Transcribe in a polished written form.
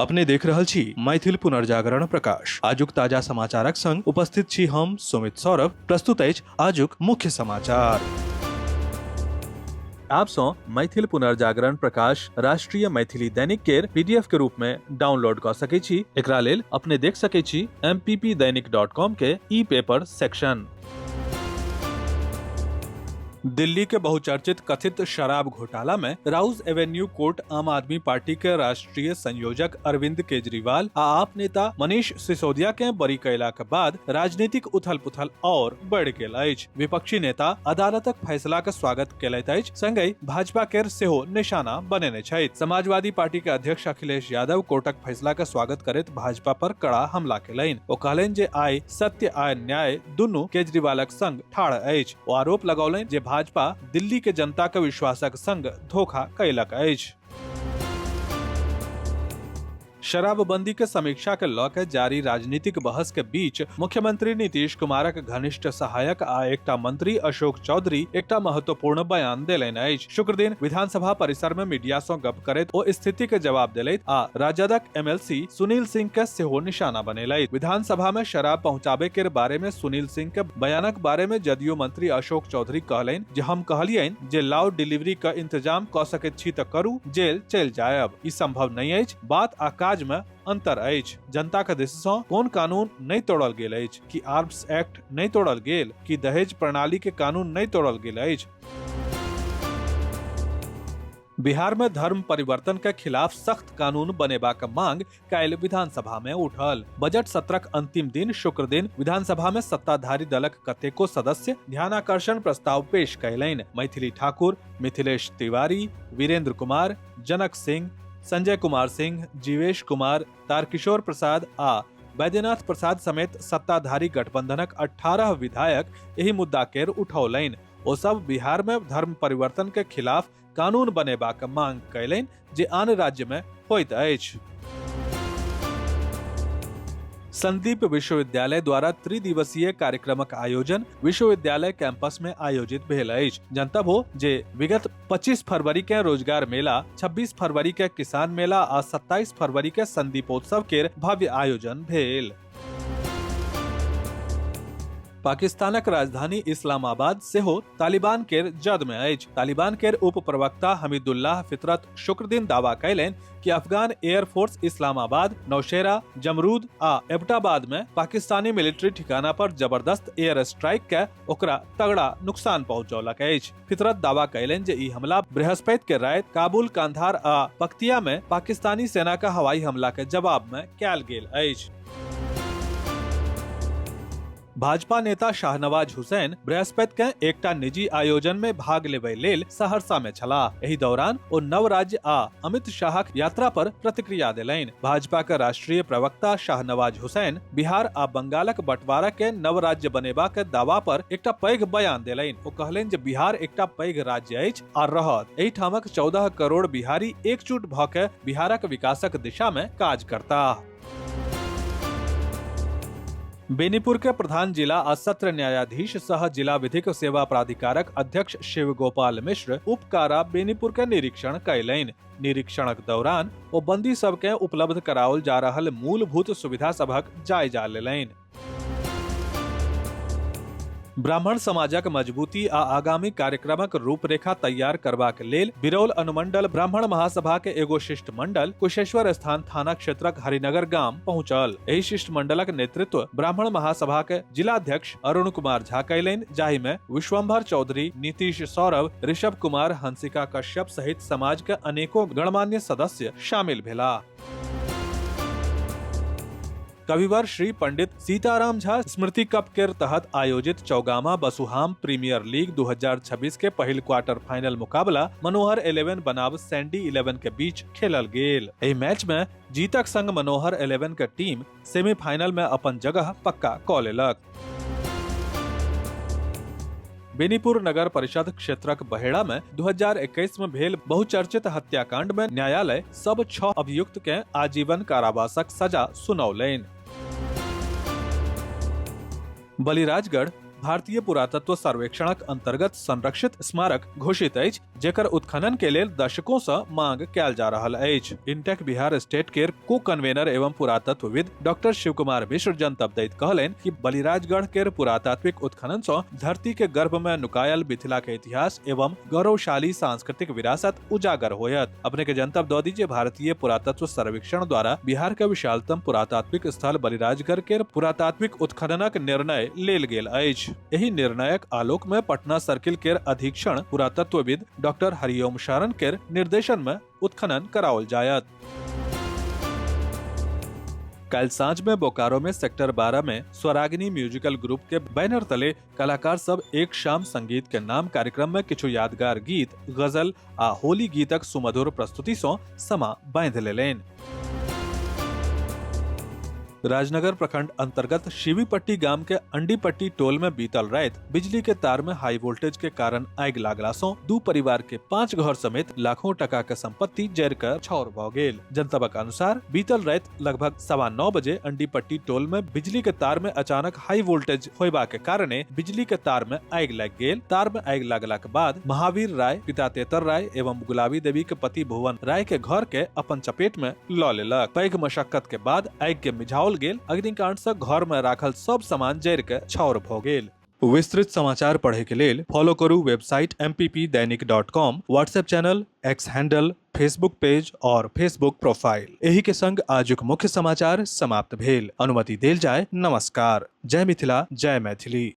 अपने देख रहल छी मैथिल पुनर्जागरण प्रकाश। आजुक ताजा समाचारक संग उपस्थित छी हम सुमित सौरभ। प्रस्तुत अछि आजुक मुख्य समाचार। आप सँ मैथिल पुनर्जागरण प्रकाश राष्ट्रीय मैथिली दैनिक केर पीडीएफ के रूप में डाउनलोड कऽ सकै छी। एकरा लेल अपने देख सकै छी mppdainik.com के ई पेपर सेक्शन। दिल्ली के बहुचर्चित कथित शराब घोटाला में राउज एवेन्यू कोर्ट आम आदमी पार्टी के राष्ट्रीय संयोजक अरविंद केजरीवाल आ आप नेता मनीष सिसोदिया के बरी कयला के बाद राजनीतिक उथल पुथल और बढ़ गेल अछि। विपक्षी नेता अदालतक फैसला के स्वागत केलथि अछि, संगहि भाजपा केर सेहो निशाना बनेने छथि। समाजवादी पार्टी के अध्यक्ष अखिलेश यादव कोर्टक फैसला के स्वागत करैत भाजपा पर कड़ा हमला केलनि। ओ कहलनि जे आइ सत्य आ न्याय दुनू केजरीवालक संग ठाढ़ अछि। ओ आरोप लगौलनि जे भाजपा दिल्ली के जनता के विश्वासक संग धोखा कयलक अछि। शराबबंदी के समीक्षा के लऽ के जारी राजनीतिक बहस के बीच मुख्यमंत्री नीतीश कुमारक घनिष्ठ सहायक आ एकटा मंत्री अशोक चौधरी एकटा महत्वपूर्ण बयान देलनि अछि। शुक्रदिन विधानसभा परिसर में मीडिया सं गप करैत ओ स्थिति के जवाब देलथि आ राजदक एमएलसी सुनील सिंह के सेहो निशाना बनेलथि। विधानसभा में शराब पहुंचाबे के बारे में सुनील सिंह के बयानक बारे में जदयू मंत्री अशोक चौधरी कहलनि जे हम कहलियनि जे लाउ डिलीवरी के इंतजाम क सकैत छी त करू, जेल चलि जायब। ई संभव नहि अछि। बात आ काज में अंतर अछि। जनता के दिस सँ कोन कानून नहि तोड़ल गेल अछि? की आर्म्स एक्ट नहि तोड़ल गेल? की दहेज प्रणाली के कानून नहि तोड़ल गेल अछि? बिहार में धर्म परिवर्तन के खिलाफ सख्त कानून बनेबाक मांग काल्हि विधानसभा में उठल। बजट सत्रक अंतिम दिन शुक्र दिन विधानसभा में सत्ताधारी दलक कतेको सदस्य ध्यानाकर्षण प्रस्ताव पेश कयलनि। मैथिली ठाकुर, मिथिलेश तिवारी, वीरेंद्र कुमार, जनक सिंह, संजय कुमार सिंह, जीवेश कुमार, तारकिशोर प्रसाद आ बैद्यनाथ प्रसाद समेत सत्ताधारी गठबंधनक 18 विधायक एहि मुद्दा केर उठौलनि। ओ सब बिहार में धर्म परिवर्तन के खिलाफ कानून बनेबाक मांग कयलनि जे आन राज्य में होइत अछि। संदीप विश्वविद्यालय द्वारा त्रिदिवसीय कार्यक्रमक आयोजन विश्वविद्यालय कैंपस में आयोजित भेल अछि। जनतब हो जे विगत 25 फरवरी के रोजगार मेला, 26 फरवरी के किसान मेला आ 27 फरवरी के संदीपोत्सव के भव्य आयोजन भेल। पाकिस्तानक राजधानी इस्लामाबाद सेहो तालिबान केर जद में अछि। तालिबान केर उप प्रवक्ता हमीदुल्लाह फितरत शुक्र दिन दावा कयलनि कि अफगान एयरफोर्स इस्लामाबाद, नौशेरा, जमरूद आ एबटाबाद में पाकिस्तानी मिलिट्री ठिकाना पर जबरदस्त एयर स्ट्राइक के ओकरा तगड़ा नुकसान पहुंचौलक अछि। फितरत दावा कयलनि जे ई हमला बृहस्पति के राति काबुल, कांधार आ पख्तिया में पाकिस्तानी सेना के हवाई हमला के जवाब में कयल गेल अछि। भाजपा नेता शाहनवाज हुसैन बृहस्पति के एकटा निजी आयोजन में भाग लेबय लेल सहरसा में छलाह। एहि दौरान ओ नव राज्य आ अमित शाहक यात्रा पर प्रतिक्रिया देलनि। भाजपा के राष्ट्रीय प्रवक्ता शाहनवाज हुसैन बिहार आ बंगालक बंटवारा के नव राज्य बनेबाक दावा पर एकटा पैघ बयान देलनि। ओ कहलनि जे बिहार एकटा पैघ राज्य अछि आ रहत। एहि ठामक 14 करोड़ बिहारी एकजुट भऽ के बिहारक विकासक दिशा में काज करताह। बेनीपुर के प्रधान जिला आ सत्र न्यायाधीश सह जिला विधिक सेवा प्राधिकारक अध्यक्ष शिव गोपाल मिश्र उप कारा बेनीपुर के निरीक्षण कयलनि। निरीक्षणक दौरान ओ बंदी सब के उपलब्ध कराओल जा रहल मूलभूत सुविधा सभक जायजा लेलनि। ब्राह्मण समाजक मजबूती आ आगामी कार्यक्रमक रूपरेखा तैयार करबाक लेल बिरौल अनुमंडल ब्राह्मण महासभा के एगो शिष्टमंडल कुशेश्वर स्थान थाना क्षेत्रक हरिनगर गाम पहुंचल। एहि शिष्टमंडलक नेतृत्व ब्राह्मण महासभा के जिलाध्यक्ष अरुण कुमार झा कयलनि, जाहि में विश्वम्भर चौधरी, नीतीश सौरभ, ऋषभ कुमार, हंसिका कश्यप सहित समाज के अनेकों गणमान्य सदस्य शामिल भेलाह। कविवर श्री पंडित सीताराम झा स्मृति कप के तहत आयोजित चौगामा बसुहाम प्रीमियर लीग 2026 के पहिल क्वार्टर फाइनल मुकाबला मनोहर 11 बनाम सैंडी 11 के बीच खेलल गेल। एहि मैच में जीतक संग मनोहर 11 के टीम सेमीफाइनल में अपन जगह पक्का क लेलक। बेनीपुर नगर परिषद क्षेत्रक बहेड़ा में 2021 में भेल बहुचर्चित हत्याकांड में न्यायालय सब 6 अभियुक्त के आजीवन कारावासक सजा सुनौलनि। बलिराजगढ़ भारतीय पुरातत्व सर्वेक्षणक अंतर्गत संरक्षित स्मारक घोषित अछि, जेकर उत्खनन के लेल दशकों सँ मांग कयल जा रहल अछि। इंटेक बिहार स्टेट केर को कन्वेनर एवं पुरातत्वविद डॉक्टर शिव कुमार मिश्र जनतब दैत कहलनि कि बलिराजगढ़ केर पुरातात्विक उत्खनन सँ धरती के गर्भ में नुकायल मिथिला के इतिहास एवं गौरवशाली सांस्कृतिक विरासत उजागर होयत। अपने के जनतब दऽ दी जे भारतीय पुरातत्व सर्वेक्षण द्वारा बिहार के विशालतम पुरातात्विक स्थल बलिराजगढ़ के पुरातात्विक उत्खननक निर्णय लेल गेल अछि। एहि निर्णयक आलोक में पटना सर्किल केर अधीक्षण पुरातत्वविद डॉक्टर हरिओम शरण केर निर्देशन में उत्खनन कराओल जायत। काल्हि साँझ में बोकारो में सेक्टर 12 में स्वरागिनी म्यूजिकल ग्रुप के बैनर तले कलाकार सब एक शाम संगीत के नाम कार्यक्रम में किछु यादगार गीत, गजल आ होली गीतक सुमधुर प्रस्तुति सँ समा बांधि लेलनि। राजनगर प्रखंड अंतर्गत शिवीपट्टी गाम के अंडीपट्टी टोल में बीतल रात बिजली के तार में हाई वोल्टेज के कारण आगि लागला सं 2 परिवार के 5 घर समेत लाखों टका के संपत्ति जरि के छाउर भ गेल। जनतबक अनुसार बीतल रात लगभग 9:15 बजे अंडीपट्टी टोल में बिजली के तार में अचानक हाई वोल्टेज होयबा के कारणे बिजली के तार में आगि लागि गेल। तार में आगि लागला के बाद महावीर राय, पिता तेतर राय एवं गुलाबी देवी के पति भुवन राय के घर के अपन चपेट में ल लेलक। पैघ मशक्कत के बाद आगि के मिझाओल गेल। अग्निकांड से घर में राखल सब सामान जरि के छाउर भ गेल। विस्तृत समाचार पढ़े के लेल फॉलो करू website mppdainik.com, WhatsApp channel, X handle, Facebook page और फेसबुक प्रोफाइल। एही के संग आजुक मुख्य समाचार समाप्त भेल। अनुमति देल जाय। नमस्कार। जय मिथिला, जय मैथिली।